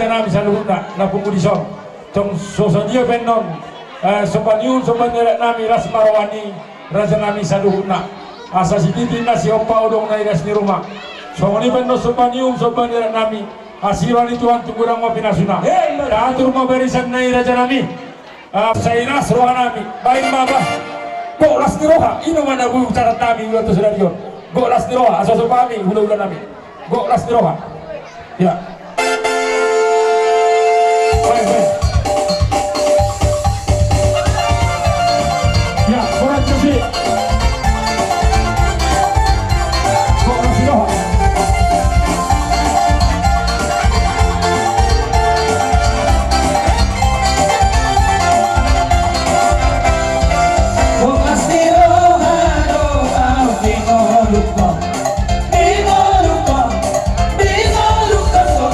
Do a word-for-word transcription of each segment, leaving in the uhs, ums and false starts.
Nami saluhutna na pungu dison. Tong so sadia pe annon, eh, somba ni uhum somba ni adat nami las ma roha ni raja nami saluhutna. Asa sititi na sihompa odong na i las ni ruma. Songon i pe annon somba ni uhum somba ni adat nami. Asi roha ni Tuhan tu godang ma pinasuna. Emma. Tatur ma barisan na i raja nami. Ah, sai las roha nami. Baen ma bah. Gok las ni roha. I do ma na boi ucapan nami ular tu sadari on. Gok las ni roha. Asa somba hami hula-hula nami. Gok las ni roha. Ya. Baik, baik. Ya, kurang kasih. Gok las ni roha. Gok las ni roha do au di ngolungku. Di ngolungku, di ngolungku, gok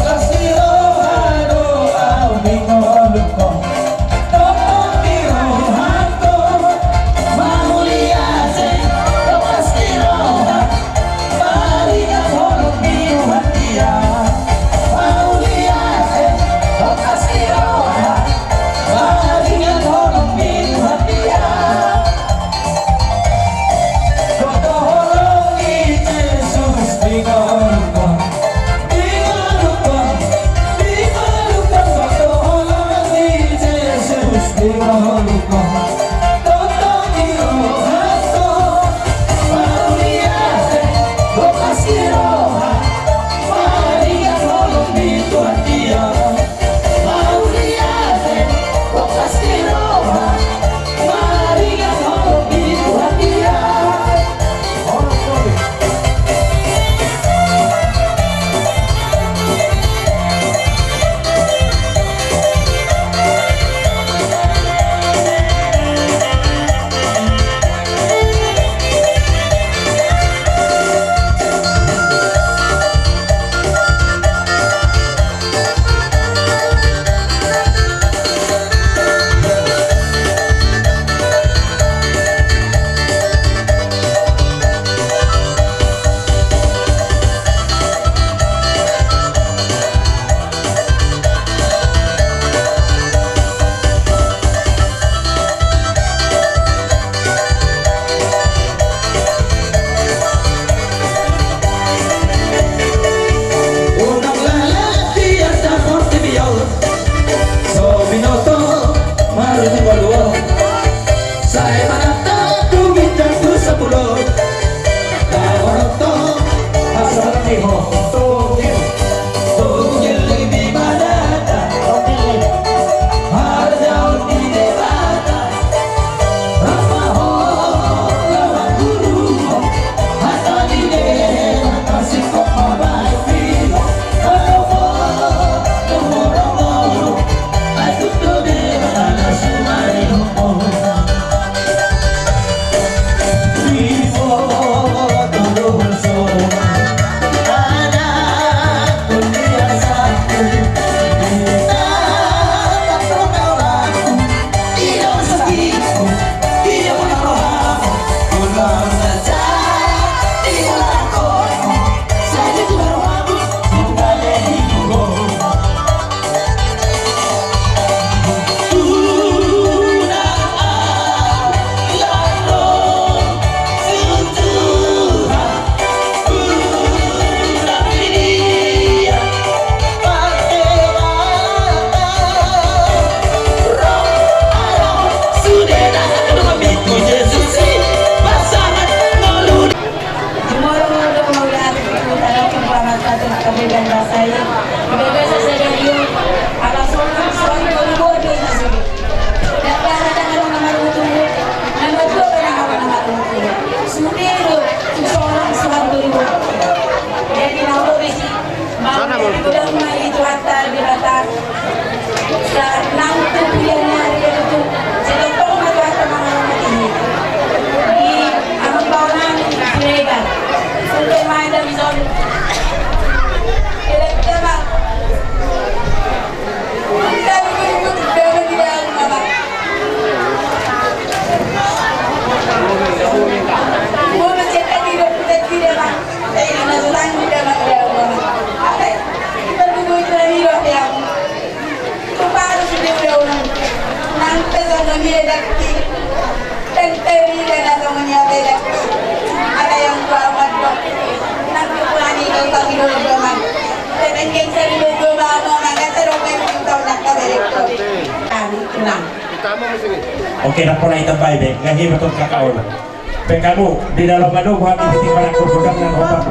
Sampe songon i, Dakki. Tenteri dan songon i, Dakki. Ada yang gua amat, Bang. Nanti pulang ini, Bang, di rumah. Dan yang saya di rumah, Bang, ada terus yang minta nak ke balik. Kami pulang. Oke, nak pulang, kita bye, be. Nggak hebat tuh, kakak, Allah. Pe hamu, di dalam anu, buat di sini, para kurang dan obat.